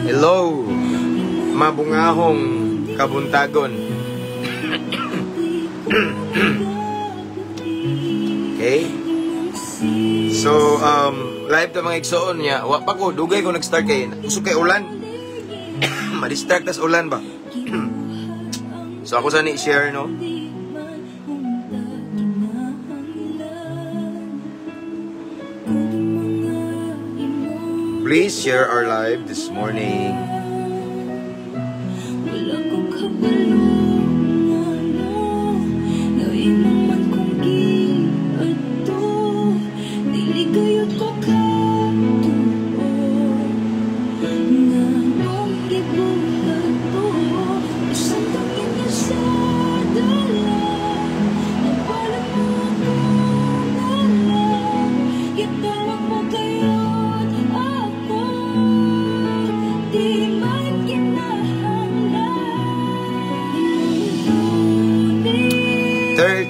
Hello, mabungahong kabuntagon. Okay? So, live ta mga igsoon niya. Wa pa ko, dugay ko nag-start kay usog kay ulan. Ma-distract tas ulan ba? So ako sa ni share, no? Please share our live this morning.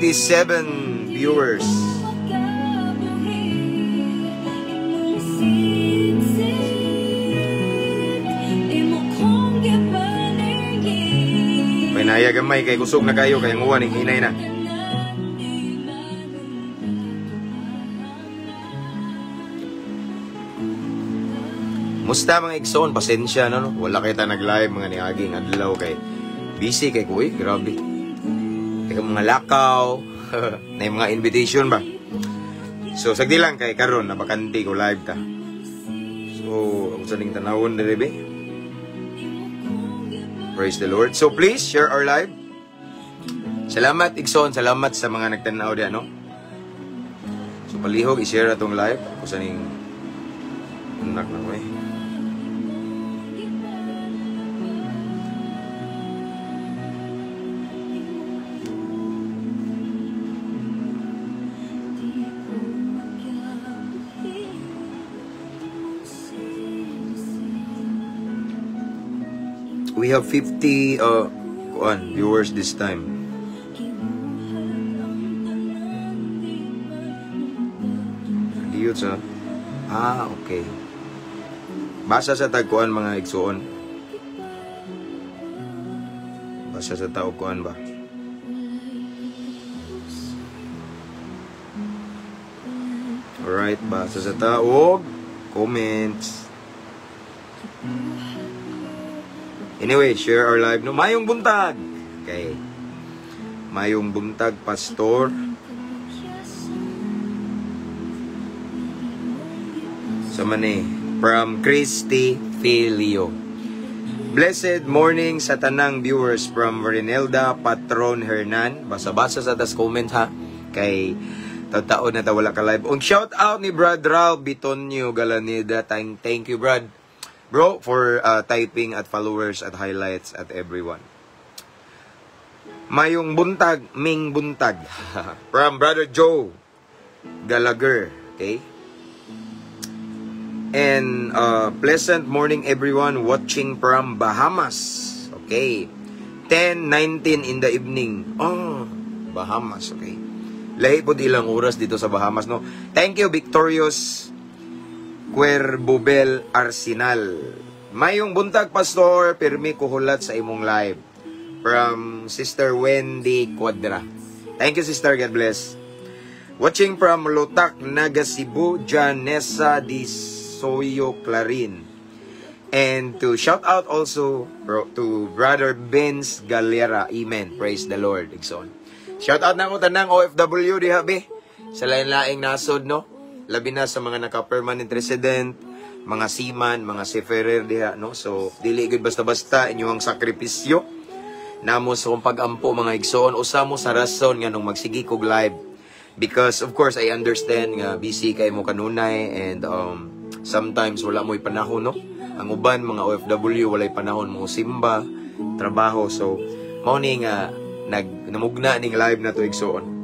37 viewers. May naya gamay kay kusog na kayo kay nguwa ning hinay na. Musta mga igsoon, pasensya no, no? Wala kay ta nag-live mga niaging adlaw kay busy kay kuy, grabe. Kay mga lakaw, na yung mga invitation ba. So sagdi lang kay karon nabakante ko live ta. So ako sa ning tanawon diri be. Praise the Lord. So please share our live. Salamat igsoon, salamat sa mga nagtan-aw diha no. So palihog i-share atong live ako sa ning anak na ko eh. We have 50 viewers this time. Diyot sa. Ah, okay. Basa sa tagkuan mga igsuon. Basa sa tao kuan ba? Alright, basa sa tao comments. Anyway, share our live no. Mayong buntag. Okay. Mayong buntag, Pastor. Sa mani, from Christy Filio. Blessed morning sa tanang viewers from Rinelda Patron Hernan. Basa-basa sa tas comment ha. Kay taon na ta wala ka live. Un shout out ni Brad Ralph Bitonio Galanida. Thank you, Brad. Bro, for typing at followers at highlights at everyone. Mayong buntag, Ming buntag. From Brother Joe Gallagher. Okay? And pleasant morning everyone watching from Bahamas. Okay. 10:19 in the evening. Oh, Bahamas. Okay. Lahi po ilang oras dito sa Bahamas, no? Thank you, Victorious Cuerbubel Arsenal. Mayong buntag, Pastor, pirmi ko hulat sa imong live. From Sister Wendy Cuadra. Thank you, Sister. God bless. Watching from Lutak, Naga, Cebu, Janessa Di Soyo Clarin. And to shout out also to Brother Benz Galera. Amen. Praise the Lord. Igsoon. Shout out na ko tanang OFW diha be. Sa lain-laing nasod, no? Labi na sa mga naka-permanent resident, mga seaman, mga seafarer diha, no? So dili gud basta-basta inyong sakripisyo. Namo sa kong pag-ampo, mga igsoon, usa mo sa rason nga nung magsigi kog live. Because of course I understand nga busy kay mo kanunay and sometimes wala mo'y panahon, no? Ang uban mga OFW walay panahon mo simba, trabaho. So mao ni nga nag namugna ning live na to, igsoon.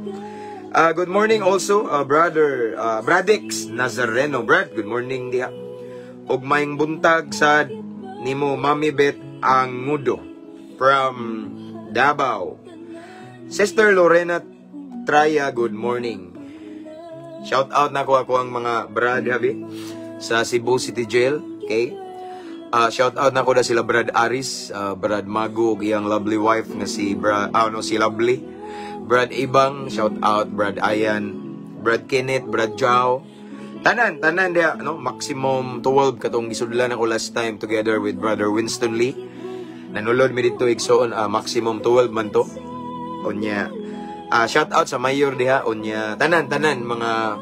Good morning also, Brother Bradix Nazareno. Brad, good morning diha. Ug maayong buntag sad nimo, Mami Bet Angudo from Davao. Sister Lorena Traya, good morning. Shout out na ko ako ang mga brad habi sa Cebu City Jail, okay? Shout out na ko na sila Brad Aris, Brad Mago ug iyang lovely wife nga si Brad, ah, no, si Lovely. Brad Ibang, shout out Brad Ayan, Brad Kenneth, Brad Jao. Tanan, tanan diha, no? Maximum 12 katong gisudlan ako last time together with Brother Winston Lee. Nanulod mi dito, igsoon, maximum 12 man to. Unya, shout out sa mayor diha, unya, tanan, tanan, mga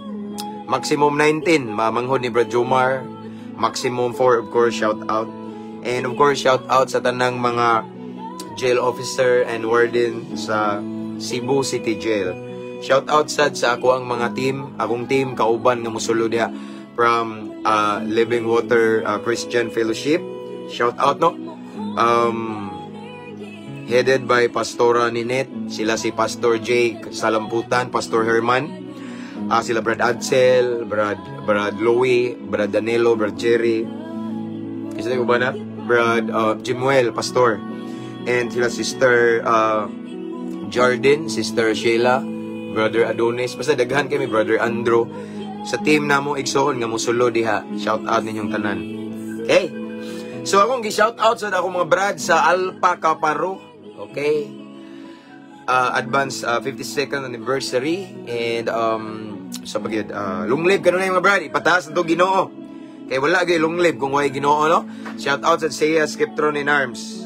maximum 19, mamanghod ni Brad Jomar, maximum 4, of course, shout out. And of course, shout out sa tanang mga jail officer and warden sa Cebu City Jail. Shout out sad sa ako ang mga team, akong team kauban nga mosulo diha from Living Water Christian Fellowship. Shout out, no. Headed by Pastora Ninette, sila si Pastor Jake Salamputan, Pastor Herman, sila Brad Adsel, Brad Louie, Brad Danilo, Brad Jerry, kasi ko ba na? Brad Jimuel, Pastor. And sila Sister Jardin, Sister Sheila, Brother Adonis. Basta daghan kami, Brother Andrew. Sa team namo igsoon nga musulo diha. Shout out ninyong tanan. Okay. So akong gi-shout out sa akong mga brad sa Alpha Kaparo. Okay. Advance 52nd anniversary and sa pagyud long live kanunay, mga brad, ipataas na to Ginoo kay wala gyud long live kung way Ginoo, no? Shout out sa Seiya Skiptron in Arms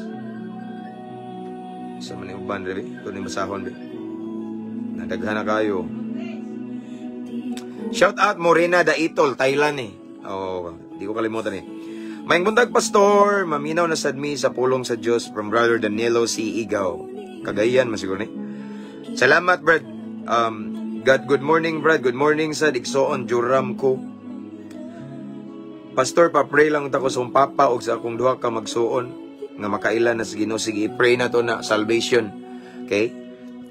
sa man uban diri to ni basahon be nadaghan na kayo. Shout out Morena Daitol, Thailand eh. Oh, di ko kalimutan eh. Maayong buntag, Pastor, maminaw na sad mi sa pulong sa Dios, from Brother Danilo C. Igaw. Cagayan man siguro ni. Salamat, Brad. God, good morning, Brad. Good morning sa igsoon Juram ko. Pastor, pa-pray lang ta ko sa akong papa og sa akong duha ka magsuon nga makaila na sa Ginoo. Sige, pray na to na salvation. Okay?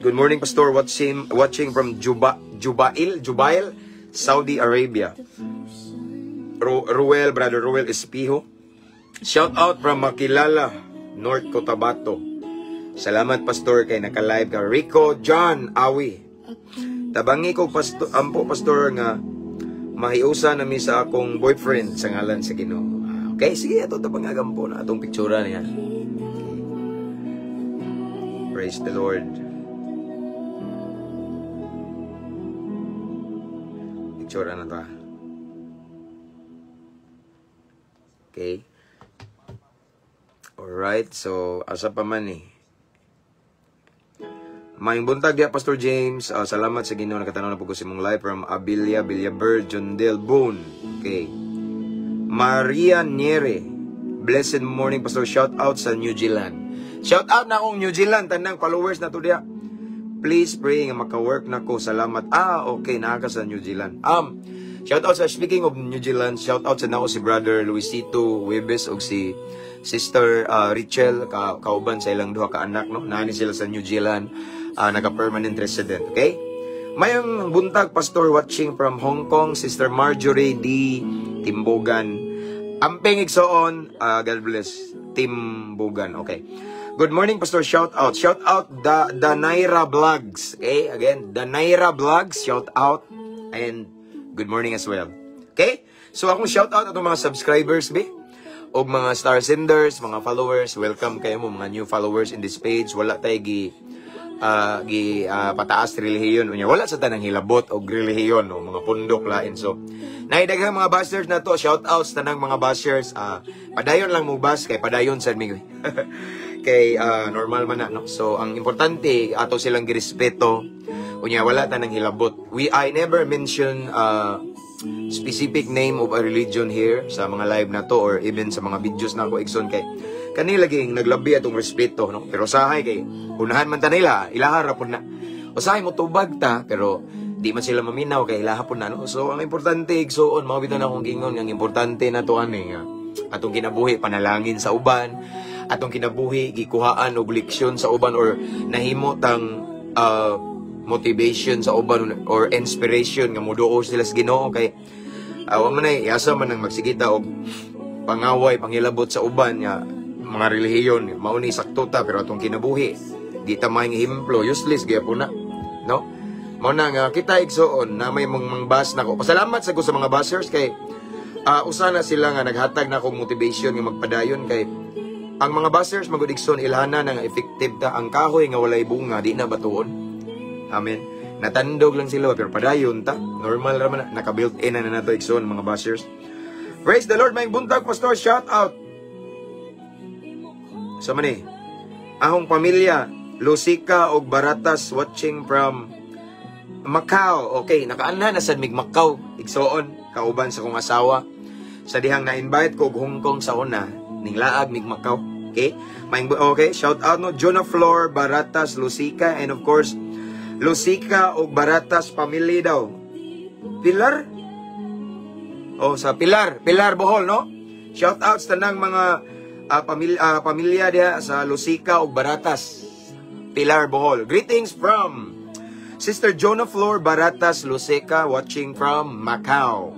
Good morning, Pastor. Watching from Juba, Jubail, Jubail, Saudi Arabia. Ruel, Brother Ruel Espijo. Shout out from Makilala, North Cotabato. Salamat, Pastor, kay naka-live ka. Rico John Awi. Tabangi ko pastor, ampo, Pastor, nga mahiusa na mi sa akong boyfriend sa ngalan sa Ginoo. Ah, okay, sige, ato tabang po na atong picture niya. Okay. Praise the Lord. Picture na to. Ah. Okay. Alright, so asa pa man eh. Maayong buntag diya, Pastor James. Salamat sa Ginoo nakatanaw na po ko sa imong live, from Abilia Bird Jondel Boone. Okay. Maria Niere. Blessed morning, Pastor. Shout out sa New Zealand. Shout out na akong New Zealand tanang followers na to diya. Please pray nga maka-work na ko. Salamat. Ah, okay, naa ka sa New Zealand. Shout out sa, speaking of New Zealand, shout out sa nako si Brother Luisito Webes og si Sister Richel ka kauban sa ilang duha ka anak, no. Naani sila sa New Zealand, naka-permanent resident, okay? Mayong buntag, Pastor, watching from Hong Kong, Sister Marjorie D. Timbogan. Amping igsoon, God bless. Timbogan, okay. Good morning, Pastor. Shout out. Shout out the Naira Vlogs. Okay, again, the Naira Vlogs, shout out and good morning as well. Okay? So akong shout out atong mga subscribers be. Og mga star senders, mga followers, welcome kayo mo, mga new followers in this page. Wala tay gi pataas relihiyon unya wala sa tanang hilabot og relihiyon o mga pundok lain. So nay daghang mga bashers na to. Shout outs tanang mga bashers. Padayon lang mo bash kay padayon sad mi kay normal man na, no? So ang importante, ato silang girespeto unya wala tanang hilabot. We I never mention specific name of a religion here sa mga live na to or even sa mga videos na ako, igsoon, kay kani laging naglabi atong respeto, no? Pero usahay kay unahan man ta nila, ilaha ra pud na. Usahay mo tubag ta, pero di man sila maminaw kay ilaha pud na, no? So ang importante, igsoon, mao bitaw na akong gingon, ang importante na to ani nga atong kinabuhi panalangin sa uban, atong kinabuhi gikuhaan og leksyon sa uban or nahimo tang motivation sa uban or inspiration nga moduo sila sa Ginoo, kay wa man ay asa man ang magsigita og pangaway, panghilabot sa uban nga mga relihiyon. Mao ni sakto ta, pero atong kinabuhi di ta maayong ehemplo, useless gyapon na, no? Mao na nga kita, igsoon, na may mong mangbash nako, pasalamat sa ko sa mga bashers kay usa na sila nga naghatag na akong motivation nga magpadayon, kay ang mga bashers magud, igsoon, ilhana na nga effective ta. Ang kahoy nga walay bunga, di na batuon. Amen. Natandog lang sila pero padayon ta. Normal ra man na. Naka built in na nato, igsoon, mga bashers. Praise the Lord. Maayong buntag, Pastor. Shout out sa man eh akong pamilya, Lusica og Baratas, watching from Macau. Okay, nakaanha na sad mig Macau, igsoon, kauban sa kong asawa. Sa dihang na-invite ko og Hong Kong sa una, ning laag mig Macau. Okay? Maayong okay, shout out, no, Jonah Flor Baratas Lusica and of course Lusica og Baratas family daw. Pilar? Oh, sa Pilar, Pilar Bohol, no? Shout out sa tanang mga pamilya diha sa Lusica ug Baratas. Pilar Bohol. Greetings from Sister Jonah Flor Baratas Lusica, watching from Macau.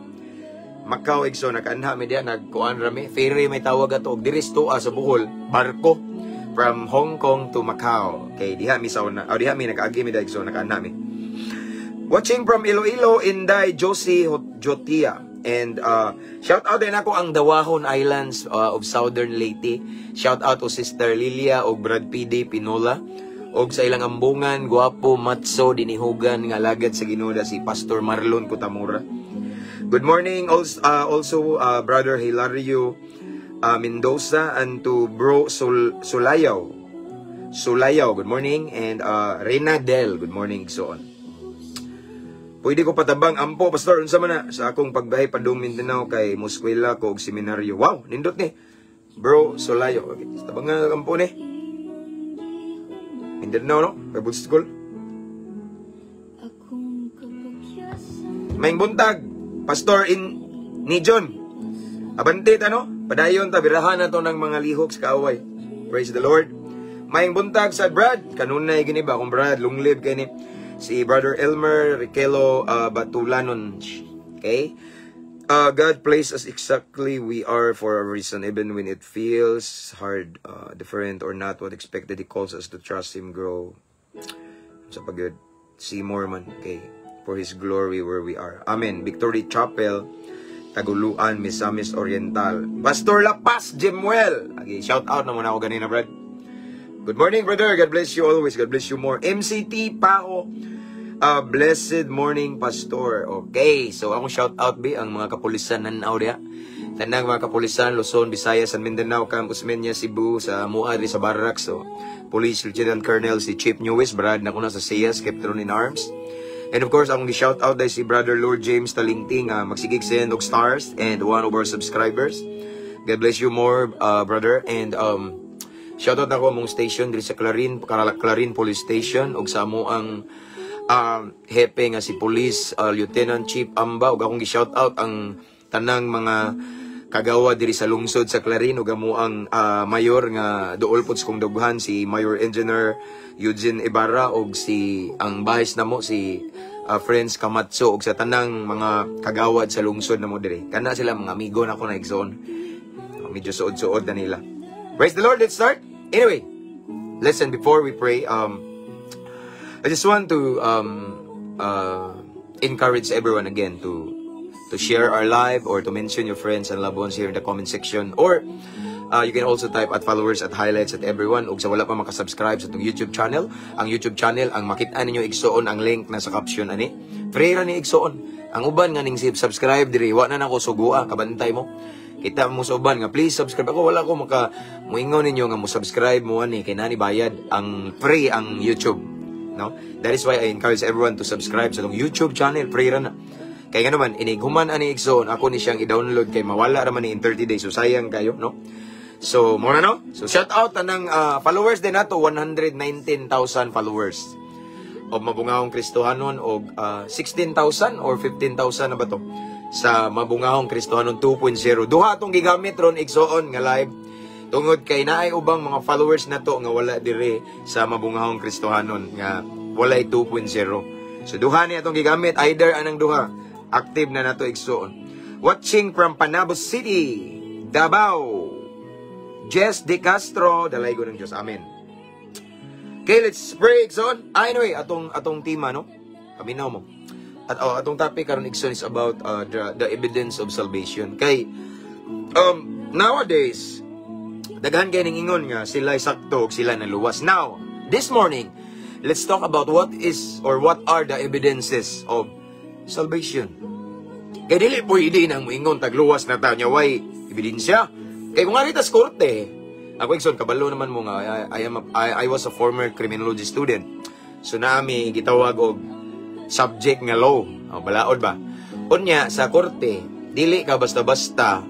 Macau, igsoon, nakaanha mi diha, nagkuan ra mi. Ferry may tawag ato og diri sa Bohol, barko from Hong Kong to Macau. Okay, diha mi sa una. Oh, diha mi nakaagi mi igsoon, nakaanha mi. Watching from Iloilo, Inday Josie Jotia. And shout out din ako ang Dawahon Islands of Southern Leyte. Shout out to Sister Lilia og Brad PD Pinola og sa ilang ambungan, guwapo, matso, dinihugan nga alagad sa Ginoo si Pastor Marlon Kutamura. Good morning also, Brother Hilario Mendoza and to Bro Sulayaw. Sulayaw, good morning, and Reyna Del, good morning, so on. Pwede ko patabang ampo, Pastor, unsa man na sa akong pagbahay padung Mindanao kay muskwela ko og seminaryo. Wow, nindot ni. Bro Solayo. Okay, tabang nga ampo ni. Mindanao, no? Bible school. Maayong buntag, Pastor in ni John. Abante ta, no? Padayon ta, birahan na to ng mga lihok sa kaaway. Praise the Lord. Maayong buntag sa Brad. Kanunay gini ba kung Brad long live kay ni si Brother Elmer Riquelo Batulanon. Okay? God placed us exactly we are for a reason, even when it feels hard, different, or not what expected. He calls us to trust Him, grow. Sa pagod, see more man, okay? For His glory where we are. Amen. Victory Chapel, Taguluan, Misamis Oriental. Pastor La Paz, Jemuel. Okay, shout out naman ako ganina, Brad. Good morning, brother. God bless you always. God bless you more. MCT Pao. Blessed morning, Pastor. Okay, so akong shout out be ang mga kapulisan nan-aw diha. Tanang mga kapulisan, Luzon, Visayas, and Mindanao, Camp Osmeña, Cebu, sa Mua diri sa Barracks. So, Police Lieutenant Colonel si Chief Newis, Brad na ko na sa SIAS, Captain in Arms. And of course, akong gi-shout out dahil si Brother Lord James Talingting, magsigig send og stars and one of our subscribers. God bless you more, brother. And shout out nako among station diri sa Clarin, Clarin Police Station ug sa amo ang hepe nga si Police Lieutenant Chief Amba, ug akong gi-shout out ang tanang mga kagawa diri sa lungsod sa Clarin ug amo ang mayor nga duol pod sa kong dughan, si Mayor Engineer Eugene Ibarra, ug si ang vice namo, si Friends Kamatso, ug sa tanang mga kagawad sa lungsod namo diri. Kana sila mga amigo nako na, igsoon. Medyo suod-suod na nila. Praise the Lord, let's start. Anyway, listen, before we pray, I just want to encourage everyone again to to share our live or to mention your friends and loved ones here in the comment section. Or you can also type @followers, @highlights, @everyone. Ug sa wala pa makasubscribe sa atong YouTube channel, ang YouTube channel, ang makita ninyo, igsoon, ang link na sa caption ani. Free ra ni, igsoon. Ang uban nga ning subscribe diri, wa na nako sugua, kabantay mo. Kita mo sa uban nga "Please subscribe." Ako, wala ko maka muingon ninyo nga mo subscribe mo ani kay nani bayad ang free ang YouTube. No? That is why I encourage everyone to subscribe sa atong YouTube channel, free ra na. Kay nga naman, inig human ani, igsoon, ako ni siyang i-download kay mawala ra man ni in 30 days. So sayang kayo, no? So, mo na, no? So shout out tanang followers din nato, 119,000 followers of Mabungahong Kristohanon og 16,000 or 15,000 na ba to sa Mabungahong Kristohanon 2.0. Duha atong gigamit ron, igsoon, nga live tungod kay naay ubang mga followers nato nga wala dire sa Mabungahong Kristohanon nga walay 2.0. So duha ni atong gigamit, either anang duha active na nato, igsoon. Watching from Panabo City, Davao. Jess De Castro, dalaygo ng Diyos. Amen. Okay, let's pray, igsoon. Ah, anyway, atong tema, no? Paminaw mo. At oh, atong topic karon, igsoon, is about the evidence of salvation. Kay nowadays daghan kay ning ingon nga sila sakto ug sila naluwas. Now, this morning, let's talk about what is or what are the evidences of salvation. Kay dili pwede nang moingon tagluwas na ta nya way ebidensya. Kay kung ari tas korte, ako, igsoon, kabalo naman mo nga I, am a, I was a former criminology student. So naami gitawag og subject nga law. O, balaod ba? Unya sa korte, dili ka basta-basta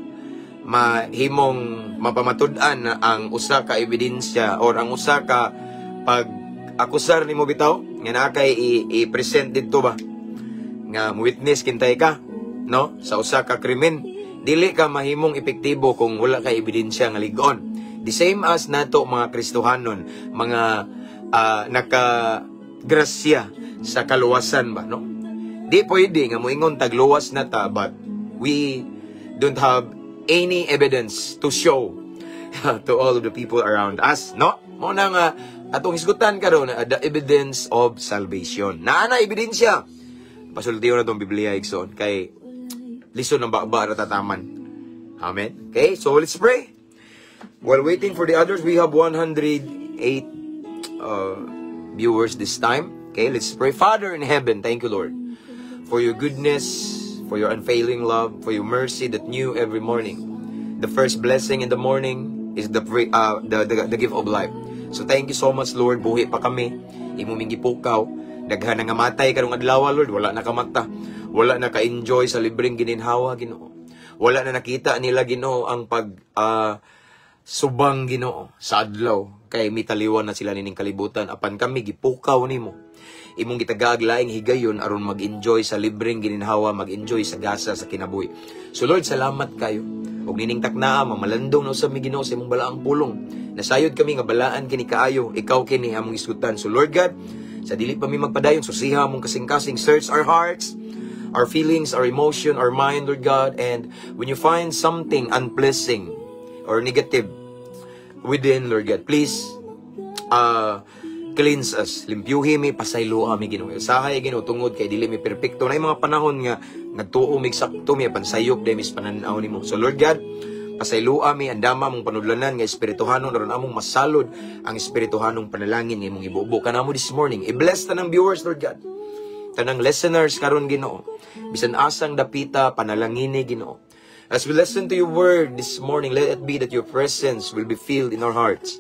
mahimong mapamatud-an na ang usa ka ebidensya or ang usa ka pag akusar nimo bitaw nga naa kay i-present didto ba nga witness kintay ka, no, sa usa ka krimen, dili ka mahimong epektibo kung wala kay ebidensya nga lig-on. The same as nato mga Kristohanon, mga naka grasya sa kaluwasan ba, no? Di pwede nga moingon tagluwas na ta but we don't have any evidence to show to all of the people around us, no? Mo na nga atong hisgutan karon, the evidence of salvation. Naa na ebidensya. Pasultiyon na tong Biblia, igsoon, kay lisod ng baba ra tataman. Amen. Okay, so let's pray. While waiting for the others, we have 108 viewers this time. Okay, let's pray. Father in heaven, thank you, Lord, for your goodness, for your unfailing love, for your mercy that new every morning. The first blessing in the morning is the gift of life. So thank you so much, Lord. Buhi pa kami. Imo ming gipukaw. Daghan na nga matay karong adlaw, Lord. Wala na kamata. Wala na ka-enjoy sa libreng gininhawa, Ginoo. Wala na nakita nila, Ginoo, ang pag subang, Ginoo, sa adlaw kay mitaliwan na sila nining kalibutan, apan kami gipukaw nimo, imong gitagaag laing higayon aron mag-enjoy sa libreng gininhawa, mag-enjoy sa gasa sa kinabuhi. So Lord, salamat kayo. Ug nining taknaa, mamalandong na usab mi, Ginoo, sa imong balaang pulong. Nasayod kami nga balaan kini kaayo, ikaw kini among isgutan. So Lord God, sa dili pa mi magpadayon, susiha among kasing-kasing, search our hearts, our feelings, our emotion, our mind, Lord God, and when you find something unpleasing or negative within, Lord God, please cleanse us. Limpyuhi mi, pasayloa mi, Ginoo. Usahay, Ginoo, tungod kay dili mi perpekto. Na mga panahon nga nagtuo mig sakto mi apan sayop dahil mis pananaw nimo. So Lord God, pasayloa mi, andama mong panudlanan nga espirituhanon aron among masalod ang espirituhanong panalangin nga imong ibubo kanamo this morning. I-bless tanang viewers, Lord God. Tanang listeners karon, Ginoo. Bisan asang dapita, panalangini, Ginoo. As we listen to your word this morning, let it be that your presence will be filled in our hearts.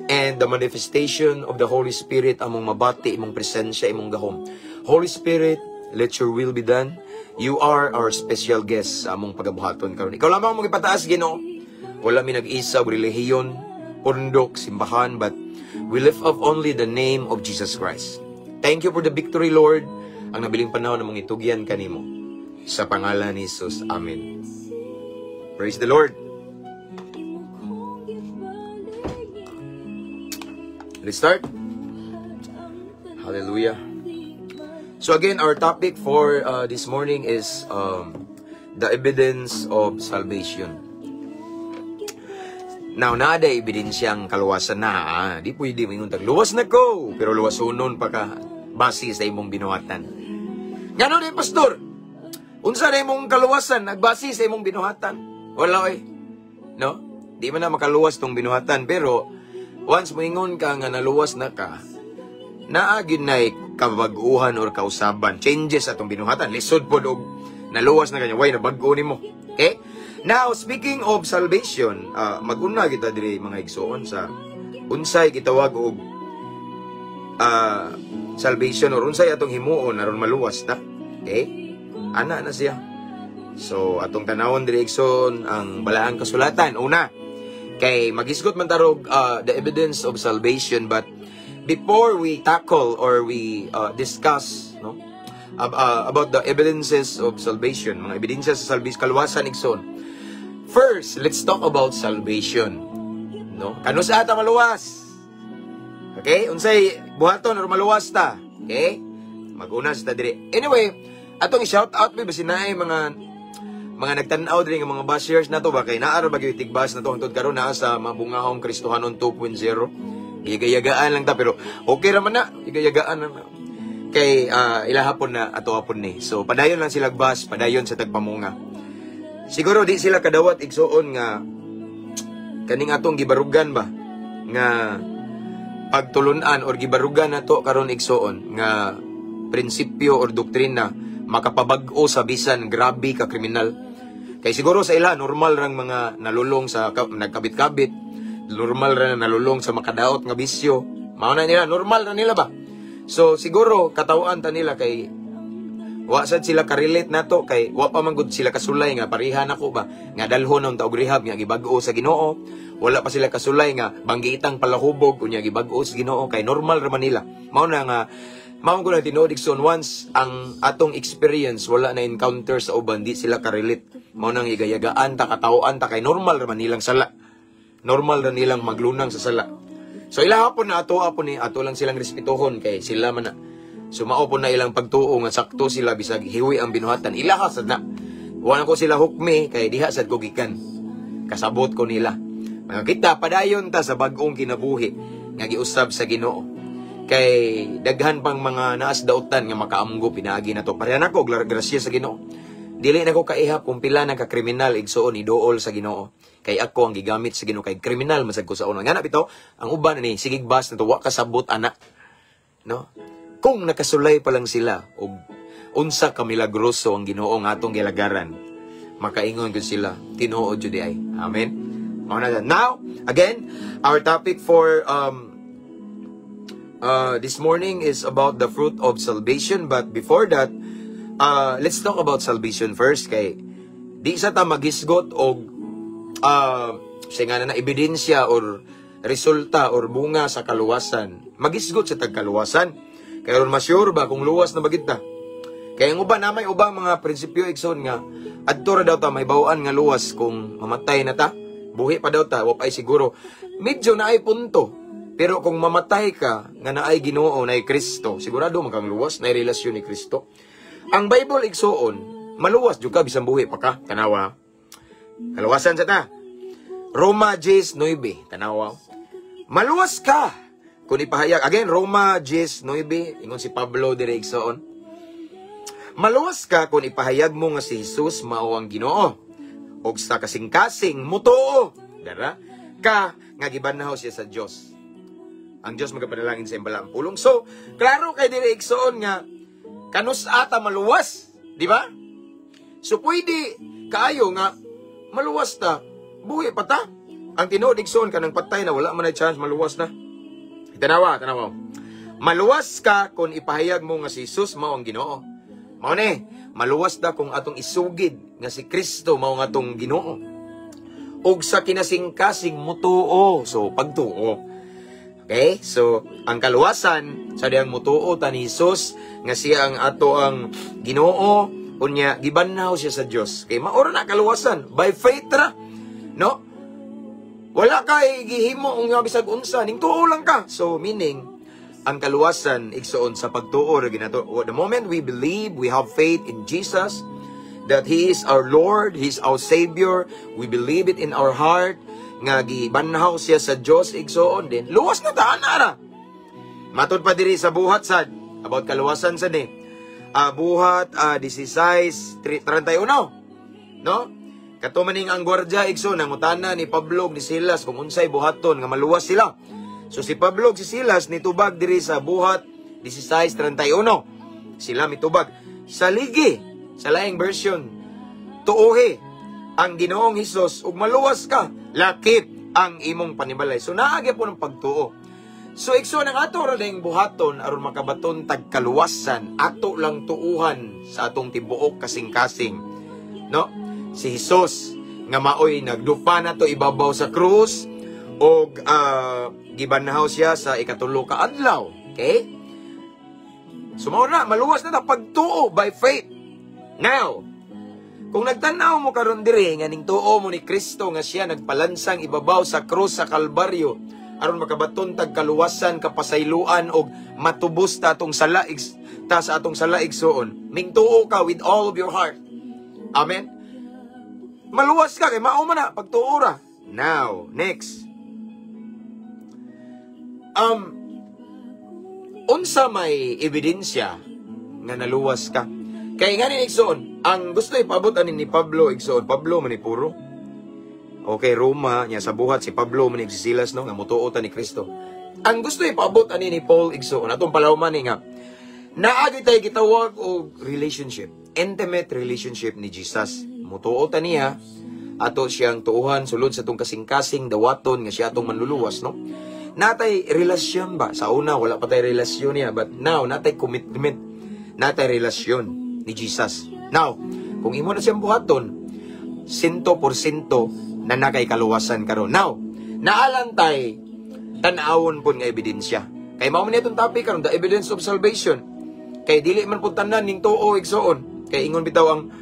And the manifestation of the Holy Spirit among mabati, imong presensya, imong gahom. Holy Spirit, let your will be done. You are our special guest sa among pagabuhaton karon. Ikaw lamang among ipataas, Ginoo. Wala mi nag-isa og relihiyon, pundok, simbahan, but we lift up only the name of Jesus Christ. Thank you for the victory, Lord. Ang nabiling panahon among itugyan kanimo. Sa pangalan ni Jesus. Amen. Praise the Lord. Imo kong gibalingin. Let's start. Hallelujah. So again, our topic for this morning is the evidence of salvation. Now, naa day ebidensyang kaluwasan na. Ah. Di pwede moingon tag luwas na ko, pero luwasunon pa ka base sa imong binuhatan. Ngano di, pastor? Unsa na imong kaluwasan nagbase sa imong binuhatan? Wala oy. No? Di man na makaluwas tong binuhatan, pero once moingon ka nga naluwas na ka, naa gyud nay kabag-uhan or kausaban, changes atong binuhatan. Lisod pod og naluwas na kanya, way nabag-o nimo. Okay? Now, speaking of salvation, maguna kita diri, mga igsoon, sa unsay gitawag og salvation or unsay atong himuon aron maluwas ta. Okay? Ana na siya. So, atong tanawon diri, igsoon, ang balaang kasulatan. Una, kay magisgot man tarog the evidence of salvation, but before we tackle or we discuss, no, about the evidences of salvation, mga ebidensya sa salvation, kaluwasan, igsoon. First, let's talk about salvation. No? Kanus-a ta maluwas? Okay? Unsay buhaton aron maluwas ta? Okay? Maguna sa ta diri. Anyway, atong i-shout out mi basin naay mga nagtan-aw diri nga mga bashers nato ba, kay naa ra ba gyud tig-bash nato hangtod karon, naa sa Mabungahong Kristohanon 2.0. Gigayagaan lang ta, pero okay ra man na, gigayagaan lang na. Kay ilaha pon na ato hapon ni. So padayon lang sila bash, padayon sa tagpamunga. Siguro di sila kadawat, igsuon, nga kaning atong gibarugan ba nga pagtulunan or gibarugan nato karon, igsuon, nga prinsipyo or doktrina makapabag-o sa bisan grabe ka kriminal. Kay siguro sa ila normal rang mga nalulong sa nagkabit-kabit, normal ra na nalulong sa makadaot nga bisyo. Mao na nila, normal na nila ba? So siguro katawhan ta nila kay wa sad sila ka-relate nato, kay wa pa man gud sila kasulay nga pareha nako ba nga dalhon ng taog rehab nga gibag-o sa Ginoo. Wala pa sila kasulay nga banggitang palahubog unya gibag-o sa Ginoo, kay normal ra man nila. Mao na nga mao ko na tinuod, igsoon, once ang atong experience wala na encounter sa uban, di sila ka-relate. Mao nang igayagaan ta, katawhan ta, kay normal ra man nilang sala, normal ra nilang maglunang sa sala. So ilaha po na ato po ni ato lang silang respetuhon kay sila man na. So mao po na ilang pagtuo nga sakto sila bisag hiwi ang binuhatan. Ilaha sad na. Wala ko sila hukmi kay diha sad ko gikan. Kasabot ko nila. Mga kita padayon ta sa bag-ong kinabuhi nga giusab sa Ginoo. Kay daghan pang mga naas dautan nga makaamgo pinaagi na to. Pareha nako, grasya sa Ginoo. Dili na ko kaihap kung pila na ka kriminal, igsuon, idool sa Ginoo. Kay ako ang gigamit sa Ginoo kay kriminal masag ko sa una. Nga na bitaw ang uban ni sigig bash na to, wa kasabot ana. No? Kung nakasulay pa lang sila og unsa ka milagroso ang Ginoo nga atong gilagaran, makaingon gud sila, tinuod jud ay. Amen. Mao na. Now, again, our topic for this morning is about the fruit of salvation, but before that, let's talk about salvation first kay di sa ta magisgot og siya nga na ebidensya or resulta or bunga sa kaluwasan. Magisgot sa tagkaluwasan. Kaya ron ma-sure ba kung luwas na bagit ta. Kaya ang uban na may ubang mga prinsipyo, igsoon, nga adto ra daw ta may bawaan nga luwas kung mamatay na ta. Buhi pa daw ta, wa pa ay siguro. Medyo naay punto. Pero kung mamatay ka nga naay Ginoo, naay Kristo, sigurado man kang luwas, naay relasyon ni Kristo. Ang Bible, igsuon, maluwas jud ka bisan buhi pa ka. Tanawa. Kaluwasan sa ta. Roma 10:9. Tanawa. Maluwas ka kung ipahayag. Again, Roma 10:9, ingon si Pablo dire, igsoon. Maluwas ka kung ipahayag mo nga si Jesus mao ang Ginoo. Og sa kasing-kasing mutuo. Dara ka nga gibanhaw siya sa Dios. Ang Dios magapanalangin sa iyang pulong. So, klaro kay dire, igsoon, nga kanus ata maluwas, di ba? So pwede kaayo nga maluwas ta, buhi pa ta. Ang tinuod, igsoon, kanang patay na wala man ay chance maluwas na. Tanawa, tanawa. Maluwas ka kung ipahayag mo nga si Jesus mao ang Ginoo. Mao ni, maluwas ta kung atong isugid nga si Kristo mao nga atong Ginoo. Og sa kinasingkasing mutuo. So, pagtuo. Okay? So, ang kaluwasan sa diyang mutuo ta ni Jesus nga siya ang ato ang Ginoo, unya gibanhaw siya sa Dios. Kay mao ra na kaluwasan by faith ra. No? Wala kay gihimo ang nga bisag unsa, ning tuo lang ka. So meaning, ang kaluwasan, igsoon, sa pagtuo ra ginato. The moment we believe, we have faith in Jesus, that He is our Lord, He is our Savior, we believe it in our heart nga gibanhaw siya sa Dios, igsoon, din luwas na ta ana ra. Matod pa diri sa Buhat sad about kaluwasan sad ni. Buhat 16:31. No? Kato maning ang gwardya, igsoon, nangutana ni Pablo ni Silas kung unsay buhaton nga maluwas sila. So si Pablo si Silas nitubag diri sa Buhat 16:31. Sila mitubag. Saligi sa laing version, tuohi ang Ginoong Hesus ug maluwas ka, lakip ang imong panimalay. So naa gyapon ang pagtuo. So igsoon, ang ato ra ding buhaton aron makabaton tag kaluwasan, ato lang tuuhan sa atong tibuok kasing-kasing. No? Si Hesus nga maoy nagdupa nato ibabaw sa krus og gibanhaw siya sa ikatulo ka adlaw. Okay? So mao na, maluwas na ta pagtuo by faith. Now, kung nagtan-aw mo karon diri nga ning tuo mo ni Kristo nga siya nagpalansang ibabaw sa krus sa Kalbaryo aron makabaton tag kaluwasan, kapasayloan og matubos ta atong sala ta sa atong sala, igsoon. Ning tuo ka with all of your heart. Amen. Maluwas ka kay mao man na pagtuo ra. Now, next. Unsa may ebidensya nga naluwas ka? Kay nga ni, igsoon, ang gusto ipabot ani ni Pablo, igsoon, Pablo man ni puro. Okay, Roma, niya sa Buhat si Pablo man ni si Silas, no, nga mutuo ta ni Kristo. Ang gusto ipabot ani ni Paul, igsoon, atong palawman ni nga naa gyud tay gitawag og relationship, intimate relationship ni Jesus. Mutuo ta niya, ato siyang tuuhan sulod sa atong kasing-kasing, dawaton nga siya atong manluluwas, no? Natay relasyon ba? Sa una, wala pa tay relasyon niya, but now natay commitment, natay relasyon ni Jesus. Now, kung imo na siyang buhaton, 100% na nakay kaluwasan karon. Now, naa lang tay tan-awon pud nga ebidensya. Kay mao man itong topic karon, the evidence of salvation. Kay dili man pud tanan ning tuo, igsoon. Kay ingon bitaw ang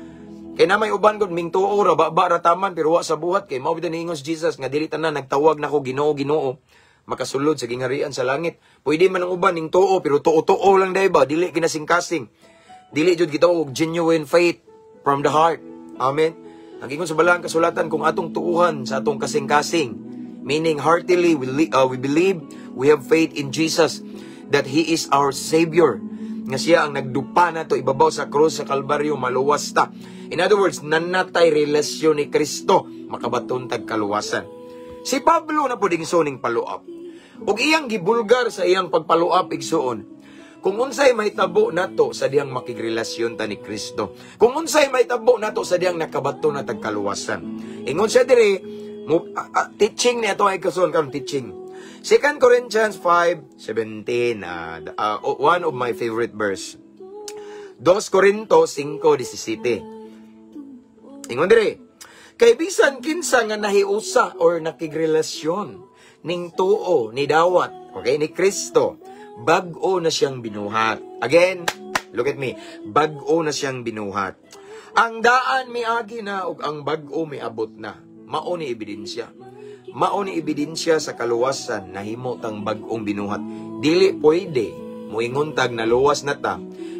kay na may uban gud ming tuo ra ba ra taman pero wa sa buhat, kay mao bitaw niingon si Jesus nga dili tanan nagtawag nako "Ginoo, Ginoo" makasulod sa gingharian sa langit. Pwede man ang uban ning tuo pero tuo-tuo lang dai ba, dili kinasingkasing. Dili jud gitawag og genuine faith from the heart. Amen. Ang ingon sa balang kasulatan, kung atong tuuhan sa atong kasing-kasing, meaning heartily we believe, we have faith in Jesus that He is our Savior, nga siya ang nagdupa nato ibabaw sa krus sa Kalbaryo, maluwas ta. In other words, nanatay relasyon ni Kristo, makabaton tag kaluwasan. Si Pablo na pud ning follow-up. Ug iyang gibulgar sa iyang pagfollow-up, igsuon, kung unsay mahitabo nato sa dihang makigrelasyon ta ni Kristo. Kung unsay mahitabo nato sa dihang nakabato na tag kaluwasan. Ingon siya diri, mo, teaching ni ato ay kason karon, teaching. 2 Corinthians 5:17, one of my favorite verse. 2 Corinto 5:17. Ingon diri, kay bisan kinsa nga nahiusa or nakigrelasyon ning tuo ni dawat, okay, ni Kristo, bag-o na siyang binuhat. Again, look at me. Bag-o na siyang binuhat. Ang daan miagi na ug ang bag-o miabot na. Mao ni ebidensya. Mao ni ebidensya sa kaluwasan, nahimo tang bag-ong binuhat. Dili pwede moingon tag naluwas na ta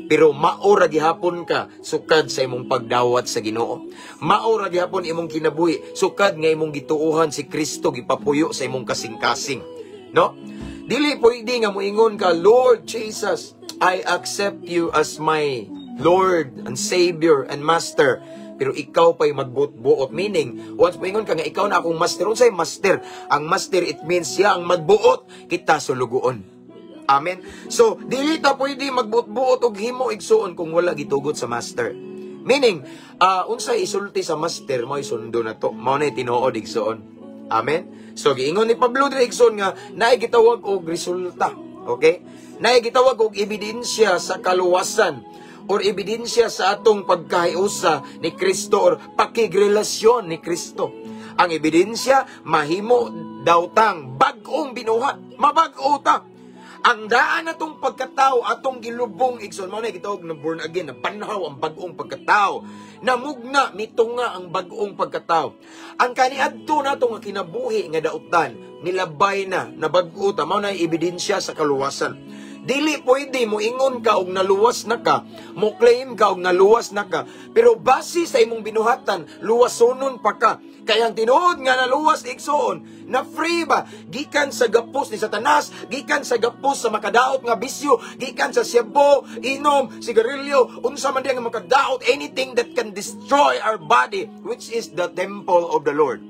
pero mao ra gihapon ka sukad sa imong pagdawat sa Ginoo. Mao ra gihapon imong kinabuhi sukad nga imong gituohan si Kristo, gipapuyo sa imong kasing-kasing. No? Dili pwede nga moingon ka, "Lord Jesus, I accept you as my Lord and Savior and Master." Pero ikaw pa'y magbuot-buot. Meaning, once moingon ka nga ikaw na akong master, unsay master? Ang master, it means siya ang magbuot, kita sulugoon. Amen? So, dili ta pwede magbuot-buot og himo, igsuon, kung wala gitugot sa master. Meaning, unsay isulti sa master, mo'y sundo na to. Mao na tinuod, igsuon. Amen? So, giingon ni Pablo diri, igsuon, nga naay gitawag og resulta. Okay? Naay gitawag og ebidensya sa kaluwasan or ebidensya sa atong pagkahiusa ni Kristo or pakigrelasyon ni Kristo. Ang ebidensya, mahimo daw tang bag-ong binuhat. Mabag-o ta. Ang daan natong pagkatao, atong gilubong, igsoon, mao na gitawag na born again, na banhaw ang bag-ong pagkatao. Namugna, mitunga ang bag-ong pagkatao. Ang kaniadto nato nga kinabuhi nga dautan, nilabay na, nabag-o ta, mao na ebidensya sa kaluwasan. Dili pwede mo ingon ka og naluwas na ka, mo claim ka og naluwas na ka, pero base sa imong binuhatan, luwasonon pa ka. Kaya ang tinuod nga naluwas, igsoon, na free ba gikan sa gapos ni Satanas, gikan sa gapos sa makadaot nga bisyo, gikan sa siyabo, inom, sigarilyo, unsa man diya nga makadaot, anything that can destroy our body, which is the temple of the Lord.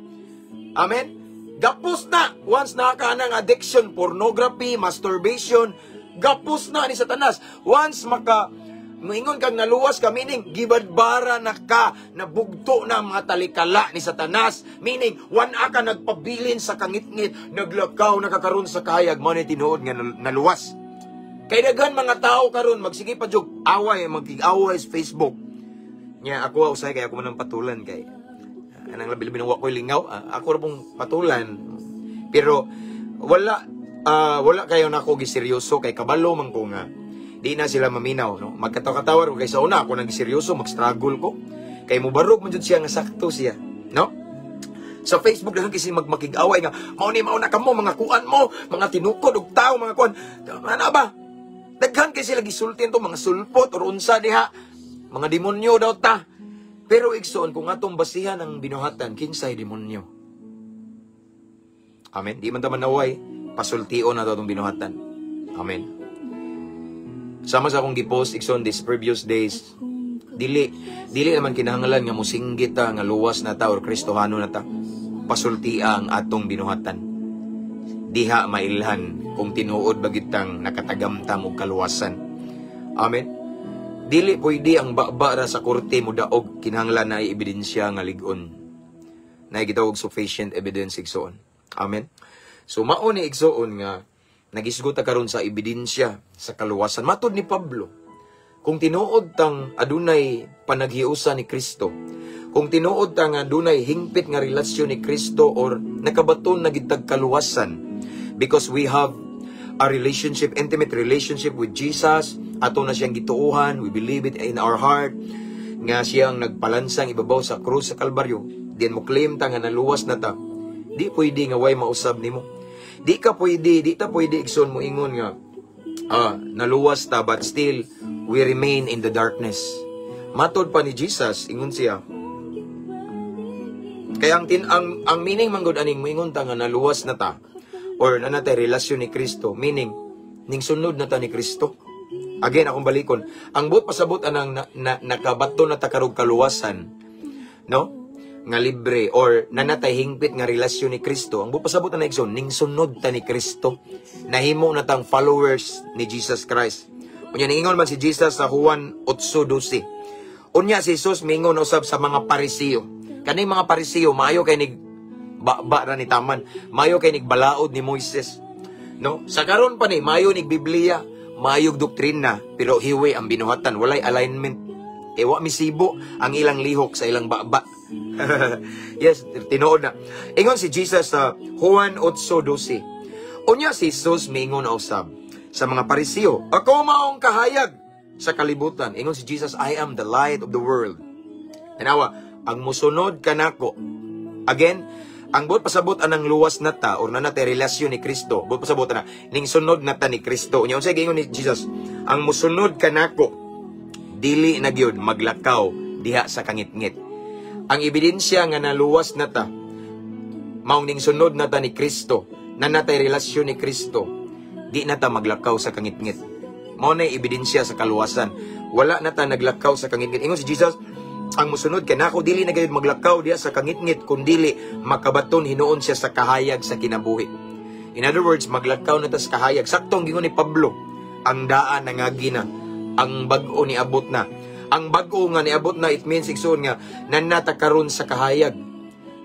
Amen? Gapos na once naka ng addiction, pornography, masturbation, gapos na ni Satanas. Once maka moingon kang naluwas ka, meaning gibadbara na ka, nabugto na ang mga talikala ni Satanas, meaning wana ka nagpabilin sa kangitngit, naglakaw na ka karon sa kahayag. Mao ni tinuod nga naluwas. Kay daghan mga tao karon magsige pa jug away, magkig-away sa Facebook. Nya ako usay kay ako man ang patulan, kay anang labi-labi nang wa ko'y lingaw, ako ra pong patulan. Pero wala kayo nako giseryoso kay kabalo man ko nga di na sila maminaw, no? Magkatawa-katawa ko kay sa una ako nang giseryoso, mag-struggle ko. Kay mubarog man jud siya nga sakto siya, no? Sa Facebook daghan kasi magmakig-away nga mao ni mao na kamo, mga kuan mo, mga tinukod og tao, mga kuan. Ana ba? Daghan kay sila gisulti to, mga sulpot or unsa diha, mga demonyo daw ta. Pero igsoon, kung atong basihan ang binuhatan, kinsay demonyo? Amen. Di man ta manaway, pasultion na atong binuhatan. Amen. Sama sa akong gipost, igsoon, this previous days, dili dili naman kinahanglan nga musinggit ta nga luwas na ta or Kristohano na ta. Pasultia ang atong binuhatan. Diha mailhan kung tinuod ba gitang nakatagamtam og kaluwasan. Amen. Dili pwede ang baba ra sa korte mo daog, kinahanglan na ebidensya nga lig-on. Na gitawag sufficient evidence, igsoon. Amen. So mao ni, igsoon, nga nagisgot ta karon sa ebidensya sa kaluwasan. Matod ni Pablo, kung tinuod tang adunay panaghiusa ni Kristo, kung tinuod tang adunay hingpit nga relasyon ni Kristo or nakabaton na gid tag kaluwasan because we have a relationship, intimate relationship with Jesus, ato na siyang gituohan, we believe it in our heart, nga siyang nagpalansang ibabaw sa krus sa Kalbaryo, diyan mo claim ta nga naluwas na ta, di pwede nga way mausab nimo. Di ka pwede, di ta pwede, igsoon, mo ingon nga naluwas ta but still we remain in the darkness. Matod pa ni Jesus, ingon siya, kaya ang meaning man gud aning moingon ta nga naluwas na ta or naa natay relasyon ni Kristo, meaning ning sunod na ta ni Kristo. Again, akong balikon. Ang buot pasabot anang nakabato na ta karog kaluwasan, no? Nga libre or naa natay hingpit nga relasyon ni Kristo. Ang buot pasabot ana, igsoon, ning sunod ta ni Kristo. Nahimo na tang followers ni Jesus Christ. Unya niingon man si Jesus sa Juan 8:12. Unya si Jesus mingon usab sa mga Parisiyo. Kaning mga Parisiyo maayo kay nig ba ra ni taman. Maayo kay nig balaod ni Moises. No? Sa karon pa ni maayo nig Biblia, maayog doktrina, pero hiwi ang binuhatan, walay alignment. E wa misibo ang ilang lihok sa ilang baba. Yes, tinuod na. Ingon si Jesus sa Juan 8:12. Unya si Jesus mingon usab sa mga Parisiyo, "Ako maong kahayag sa kalibutan." Ingon si Jesus, "I am the light of the world." Tanawa, ang musunod kanako. Again, ang buot pasabot anang luwas na ta or naa natay relasyon ni Kristo. Buot pasabot na ning sunod na ta ni Kristo. Unya unsay giingon ni Jesus? Ang musunod kanako dili na gyud maglakaw diha sa kangitngit. Ang ebidensya nga naluwas na ta, maong ning sunod na ta ni Kristo, naa natay relasyon ni Kristo, di na ta maglakaw sa kangitngit. Mao na ebidensya sa kaluwasan. Wala na ta naglakaw sa kangitngit. Ingon si Jesus, ang musunod kanako dili na gayud maglakaw diha sa kangitngit kundili makabaton hinuon siya sa kahayag sa kinabuhi. In other words, maglakaw na ta sa kahayag. Sakto ang gingon ni Pablo, ang daan nangagi na, ang bag-o niabot na. Ang bag-o nga niabot na, it means, igsoon, nga naa na ta karon sa kahayag.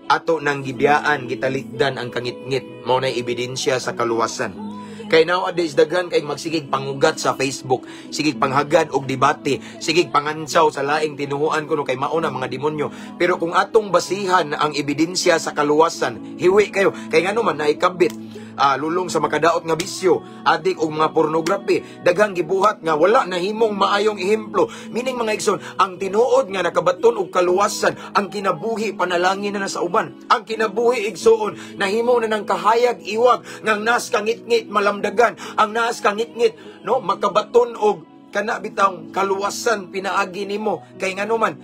Ato nang gibiyaan, gitalikdan ang kangitngit. Mao na ebidensya sa kaluwasan. Kay nowadays daghan kay magsigig pangugat sa Facebook, sigig panghagad og debate, sigig pangansaw sa laing tinuhuan kuno kay mao na mga demonyo. Pero kung atong basihan ang ebidensya sa kaluwasan, hiwi kayo kay ngano man naikabit. Lulong sa makadaot nga bisyo, adik og mga pornography, daghang gibuhat nga wala nahimong maayong ehemplo. Meaning, mga igsoon, ang tinuod nga nakabaton og kaluwasan, ang kinabuhi panalangin na na sa uban. Ang kinabuhi, igsoon, nahimo na ng kahayag iwag ngang nas kangitngit malamdagan, ang nas kangitngit, no, makabaton og kana bitang kaluwasan pinaagi nimo. Kay ngano man,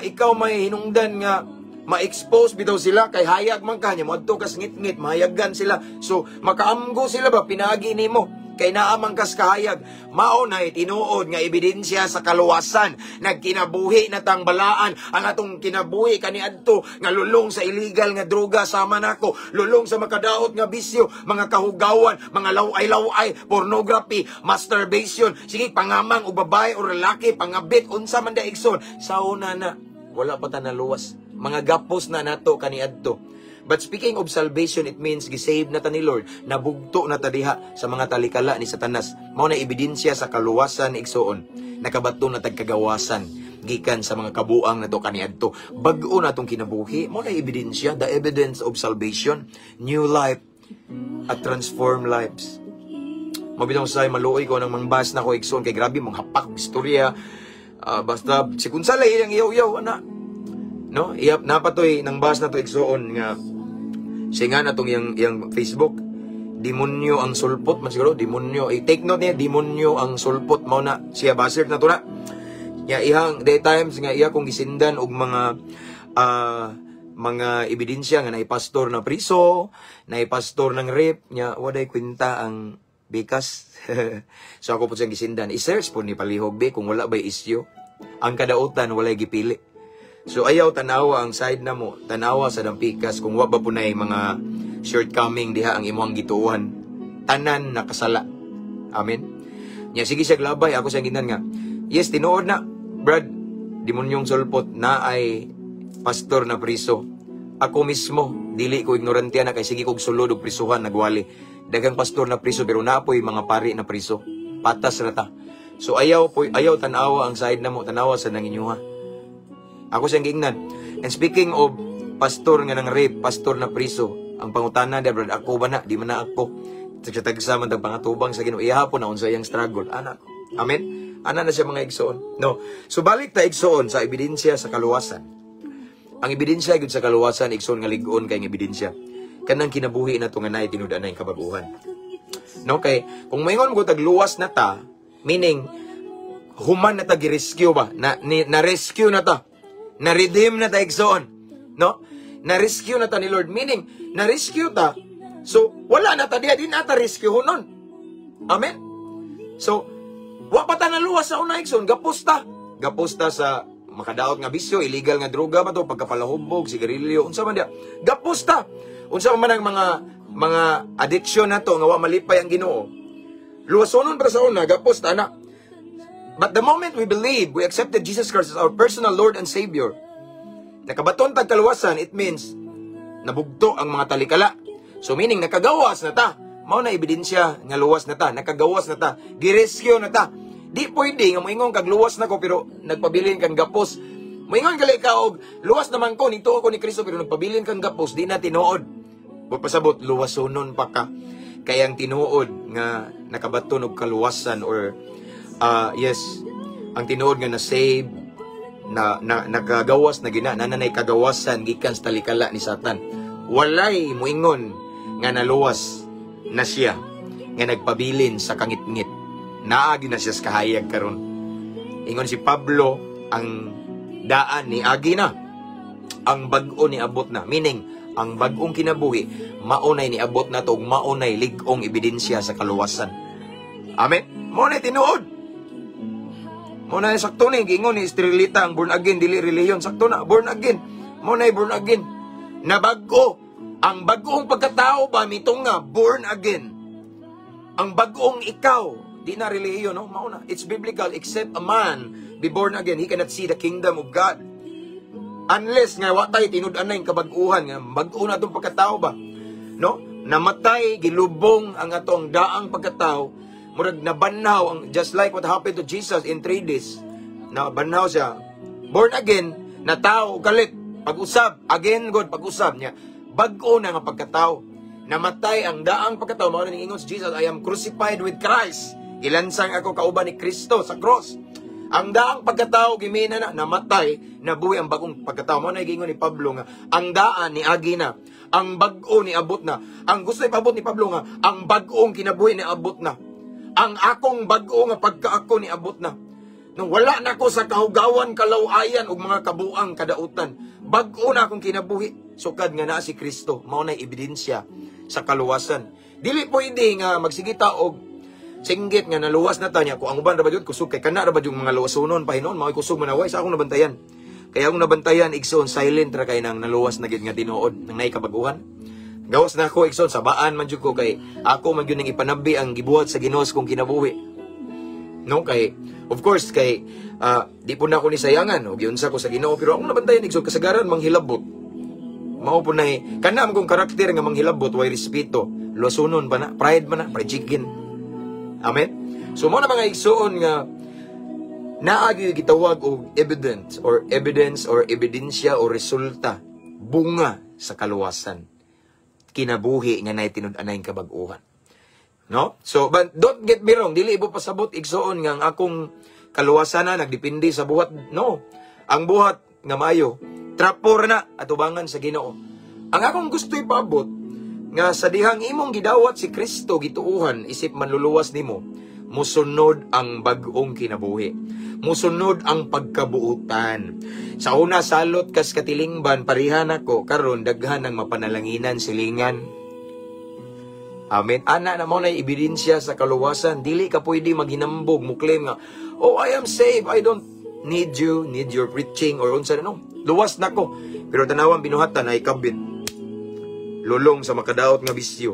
ikaw may hinungdan nga ma-expose bitaw sila kay hayag man kanya moadto kas ngitngit, mahayagan sila, so makaamgo sila ba pinaagi nimo kay naa man kas kahayag. Mao na tinuod nga ebidensya sa kaluwasan. Nagkinabuhi na tang balaan ang atong kinabuhi kaniadto nga lulong sa illegal nga droga sama nako, lulong sa makadaot nga bisyo, mga kahugawan, mga laway-laway, pornography, masturbation, sige pangamang og babae o lalaki, pangabit, unsa man da, igsoon. Sa una na wala pa ta naluwas, mga gapos na nato kaniadto. But speaking of salvation, it means gisave na ta ni Lord, nabugto na ta diha sa mga talikala ni Satanas. Mao na ebidensya sa kaluwasan, igsoon. Nakabato na tag kagawasan gikan sa mga kabuang nato kaniadto. Bag-o na atong kinabuhi, mao na ebidensya, the evidence of salvation, new life at transform lives. Mabitong say maluoy ko nang mangbas na ko, igsoon, kay grabe mong hapak og istorya. Basta si kung sa iyang iyaw-iyaw ana. No? Iyap napatoy nang bas na to, igsoon, nga siya nga na tong iyang Facebook, "Demonyo ang sulpot" man siguro, demonyo. I-take note niya, "Demonyo ang sulpot," mao na siya, baser na to na. Ya ihang day times nga iya kong gisindan og mga ebidensya nga naay pastor na priso, naay pastor ng rape nya, waday kwenta ang bikas. So ako po siyang gisindan. I-search po ni palihog be kung wala ba'y issue. Ang kadautan walay gipili. So ayaw tanawa ang side na mo, tanawa sa dampikas kung wa ba po nay mga shortcoming diha ang imong gituohan. Tanan nakasala. Amen. Nya sige siya glabay, ako siyang ginan nga. Yes, tinuod na, Brad, demonyong sulpot na ay pastor na priso. Ako mismo, dili ko ignorante na kay sige kog sulod og prisuhan nagwali. Daghang pastor na priso pero naa poy mga pari na priso. Patas ra ta. So ayaw po, ayaw tanawa ang side na mo, tanawa sa nanginyuha. Ako siyang giingnan. And speaking of pastor nga nang rape, pastor na priso, ang pangutana dia, "Brad, ako ba na?" Di man na ako. Tagsa-tagsa man tag pangatubang sa Ginoo. Iha po na unsa iyang struggle. Ana. Amen. Ana na siya, mga igsoon. No. So balik ta, igsoon, sa ebidensya sa kaluwasan. Ang ebidensya gyud sa kaluwasan, igsoon, nga lig-on kay ang ebidensya. Kanang kinabuhi na to nga naay tinud-anay kabaguhan. No, kay kung maingon mo tagluwas na ta, meaning human na ta gi-rescue ba? Na rescue na ta. Na redeem na ta, igsoon. No? Na rescue na ta ni Lord, meaning na rescue ta. So wala na ta diha, di na ta rescue hunon. Amen. So wa pa ta naluwas sa una, igsoon, gapos ta. Gapos ta sa makadaot nga bisyo, illegal nga droga ba to, pagkapalahubog, sigarilyo, unsa man diha. Gapos ta. Unsa man ang mga addiction nato nga wa malipay ang Ginoo. Luwasonon para sa una, gapos ta na. But the moment we believe, we accepted Jesus Christ as our personal Lord and Savior, nakabaton tag kaluwasan, it means nabugto ang mga talikala. So meaning, nakagawas na ta. Mao na ebidensya nga luwas na ta, nakagawas na ta, girescue na ta. Di pwede nga moingon kag luwas na ko pero nagpabilin kang gapos. Moingon gali ka og luwas naman ko, nito ako ni Kristo, pero nagpabilin kang gapos, di na tinuod. Pasabot, luwasonon pa ka. Kaya ang tinuod nga nakabaton og kaluwasan or yes, ang tinuod nga na-save, na nakagawas na gina, nananay kagawasan gikan sa talikala ni Satan. Walay muingon nga naluwas na siya nga nagpabilin sa kangitngit. Naagi na siya sa kahayag karon. Ingon si Pablo, ang daan ni agi na. Ang bag-o ni abot na. Meaning, ang bag-ong kinabuhi, maunay ni abot na to, ug maunay lig-ong ebidensya sa kaluwasan. Amen? Mao na tinuod. Mao na sakto ni giingon ni Estrelita, ang born again dili relihiyon, sakto na born again. Mao na born again. Nabag-o ang bag-ong pagkatao ba mitong nga born again. Ang bag-ong ikaw, di na relihiyon, no? Mao na. It's biblical. Except a man be born again, he cannot see the kingdom of God. Unless nga wa tay tinud-anay kabag-uhan nga bag-o na atong pagkatao ba. No? Namatay, gilubong ang atong daang pagkatao, murag nabanhaw ang, just like what happened to Jesus in 3 days. Nabanhaw siya. Born again, na tao kalit, pag-usab, again God pag-usab niya. Bag-o na nga pagkatao. Namatay ang daang pagkatao. Mao na ingon si Jesus, "I am crucified with Christ." Gilansang ako kauban ni Kristo sa cross. Ang daang pagkatao gimina na, namatay, nabuhi ang bagong pagkatao. Mao na giingon ni Pablo nga ang daan ni agi na, ang bag-o ni abot na. Ang gusto ipabot ni Pablo nga ang bag-ong kinabuhi ni abot na. Ang akong bag-o nga pagkaako ni abot na. Nung wala na ko sa kahugawan, kalawayan ug mga kabuang kadautan. Bag-o na akong kinabuhi. Sukad nga naa si Kristo, mao na ebidensya sa kaluwasan. Dili pwede nga magsigita og singgit nga naluwas na ta niya ko ang uban ra ba jud kusog kay kana ra ba yung mga luwasonon pa hinuon mao'y kusog manaway sa akong nabantayan. Kaya akong nabantayan, igsoon, silent ra kay nang naluwas na gyud nga tinuod nang naay kabaguhan. Gawas na ako, igsoon, sabaan man jud ko kay ako man gyud ning ipanabi ang gibuhat sa Ginoo sa kong kinabuhi. No, kay of course kay di po na ako ni sayangan o giunsa ko sa Ginoo, pero akong nabantayan, igsoon, kasagaran manghilabot. Mao po na kana man kong karakter nga manghilabot, way respeto, luwasunon pa na, pride man na, pride chicken. Amen. So mo na, mga igsoon, nga naagi gitawag og evidence or evidence or ebidensya o resulta, bunga sa kaluwasan, kinabuhi nga nay tinud-anay kabag-uhan, no? So, but don't get me wrong, dili ibo pasabot, igsoon, nga ang akong kaluwasan na nagdepende sa buhat. No, ang buhat nga maayo, trapo ra na atubangan sa Ginoo. Ang akong gusto ipaabot nga sa dihang imong gidawat si Kristo, gituuhan isip manluluwas nimo, musunod ang bag-ong kinabuhi. Musunod ang pagkabuutan. Sa una salot kas katilingban, pareha nako, karon daghan ang mapanalanginan silingan. Amen. Ana na mo na ebidensya sa kaluwasan. Dili ka pwede maghinambog, mo claim nga, "Oh, I am saved. I don't need you, need your preaching or unsa na, no. Luwas na ko." Pero tanawang binuhatan ay kabit. Lulong sa makadaot nga bisyo.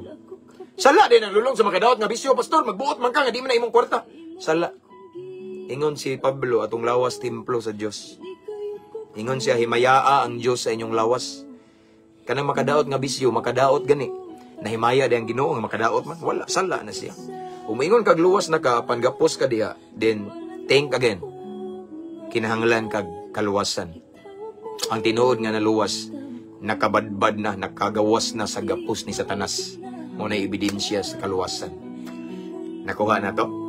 Sala din ang lulong sa makadaot nga bisyo, pastor. Magbuot man ka nga di man na imong kwarta. Sala. Ingon si Pablo, atong lawas templo sa Dios. Ingon siya, himayaa ang Dios sa inyong lawas. Kanang makadaot nga bisyo, makadaot gani. Nahimaya di ang Ginoo nga makadaot man. Wala, sala na siya. Umingon kag luwas na ka, pangapos ka diha, then think again. Kinahanglan kag kaluwasan. Ang tinuod nga naluwas, nakabadbad na, nakagawas na sa gapos ni Satanas. Mao na ebidensya sa kaluwasan. Nakuha na to?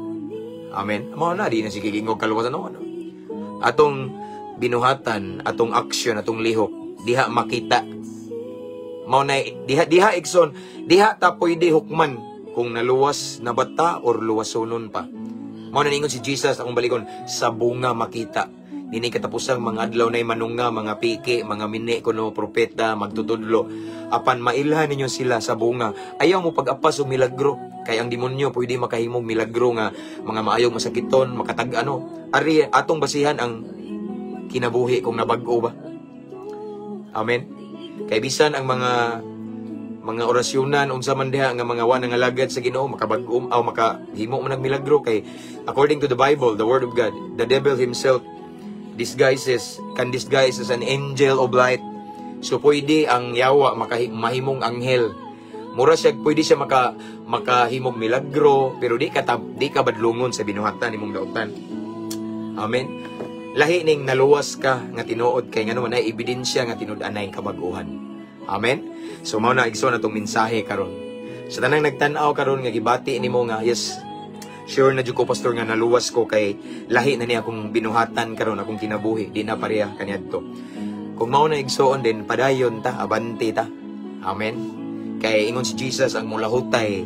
Amen. Mao na, di na sige gingog kaluwasan. No, ano? Atong binuhatan, atong action, atong lihok, diha makita. Mao na diha diha, igsoon, diha ta pwede hukman kung naluwas na bata or luwasonon pa. Mao na ningon si Jesus, akong balikon, sa bunga makita. Dini katapusang mga adlaw na manunga, mga piki, mga mini kuno propeta, magtutudlo. Apan mailhan ninyo sila sa bunga. Ayaw mo pag-apas og milagro. Kay ang demonyo pwede makahimog milagro nga mga maayong masakiton, makatag ano. Ari atong basihan ang kinabuhi kung nabag-o ba. Amen. Kay bisan ang mga orasyonan unsa man diha nga mga wa nangalagad sa Ginoo makabag-o o makahimo man og milagro, kay according to the Bible, the word of God, the devil himself disguises can disguise as an angel of light. So pwede ang yawa mahimong anghel. Mura siya, pwede siya makahimog milagro, pero di ka badlungon sa binuhatan nimong dautan. Amen. Lahi ning naluwas ka nga tinuod kay ngano man ay ebidensya nga tinud-anay kabag-uhan. Amen. So mao na, igsoon, atong mensahe karon. Sa tanang nagtan-aw karon nga gibati nimo nga, "Yes, sure na jud ko, pastor, nga naluwas ko kay lahi na niya akong binuhatan karon, akong kinabuhi, di na pareha kaniadto." Kung mao na, igsoon, din padayon ta, abante ta. Amen. Kay ingon si Jesus, ang mulahutay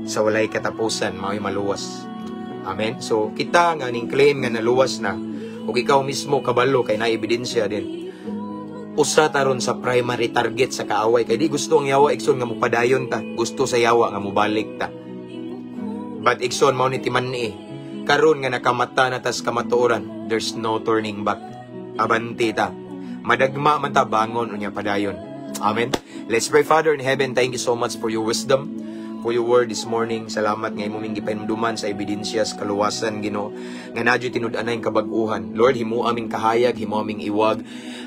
sa walay katapusan mao'y maluwas. Amen. So kita nga ning claim nga naluwas na ug ikaw mismo kabalo kay na ebidensya din. Usa taron sa primary target sa kaaway kay di gusto ang yawa, igsoon, nga mopadayon ta. Gusto sa yawa nga mobalik ta. But igsoon, mao ni timan-i. Karon nga nakamata na tas kamatuoran, there's no turning back. Abante ta. Madagma man ta, bangon unya padayon. Amen. Let's pray. Father in heaven, thank you so much for your wisdom, for your word this morning. Salamat nga imo ming gipahinumduman sa ebidensya sa kaluwasan, Ginoo. Nga naa juy tinud-anay kabag-uhan. Lord, himo aming kahayag, himo aming iwag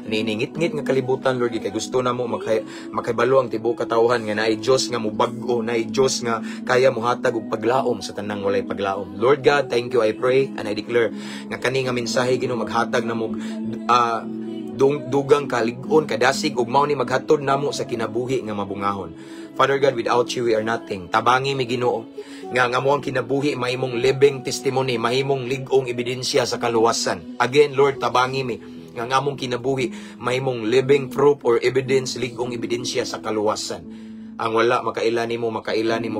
niningit-ngit nga kalibutan, Lord, kay gusto na mo makahibalo ang tibuok katawhan nga naay Dios nga mobag-o, naay Dios nga kaya mohatag og paglaom sa tanang walay paglaom. Lord God, thank you. I pray and I declare nga kani nga mensahe, Ginoo, maghatag na mo Dugang kalig-on, kadasig ug mao ni maghatod namo sa kinabuhi nga mabungahon. Father God, without you we are nothing. Tabangi mi, Ginoo, nga nga mo ang kinabuhi mahimong living testimony, mahimong lig-ong ebidensya sa kaluwasan. Again, Lord, tabangi mi nga nga among kinabuhi mahimong living proof or evidence, lig-ong ebidensya sa kaluwasan. Ang wala makaila nimo,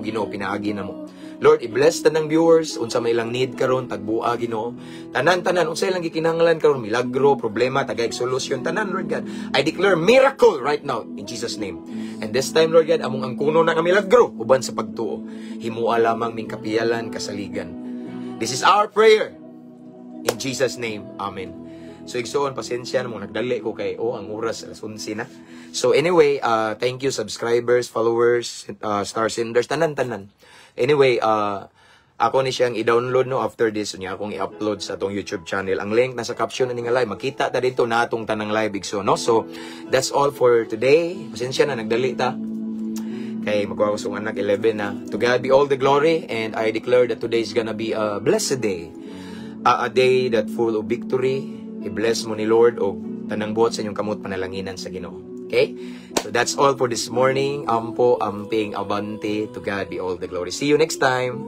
Ginoo, pinaagi namo. Lord, i-bless tanang viewers unsa may ilang need karon, tagbua, Ginoo. Tanan-tanan unsa ilang gikinahanglan karon, milagro, problema, tagay solusyon, tanan, Lord God. I declare miracle right now in Jesus' name. And this time, Lord God, among angkunon na nga milagro uban sa pagtuo. Himua lamang ming kapiyalan, kasaligan. This is our prayer. In Jesus' name. Amen. So igsoon, pasensya na mo, nagdali ko kay oh, ang oras alas 11 na. So anyway, thank you subscribers, followers, star senders, tanan-tanan. Anyway, ako ni siyang i-download no after this niya akong i-upload sa atong YouTube channel. Ang link nasa caption na ni nga live. Makita ta dito na atong tanang live, igsoon, no. So that's all for today. Pasensya na nagdali ta kay magkuha ko sa anak, 11 na. To God be all the glory, and I declare that today is gonna be a blessed day. A day that full of victory. I-bless mo ni Lord og tanang buhat sa inyong kamot panalanginan sa Ginoo. Okay? So that's all for this morning. Ampo, amping, abante. To God be all the glory. See you next time.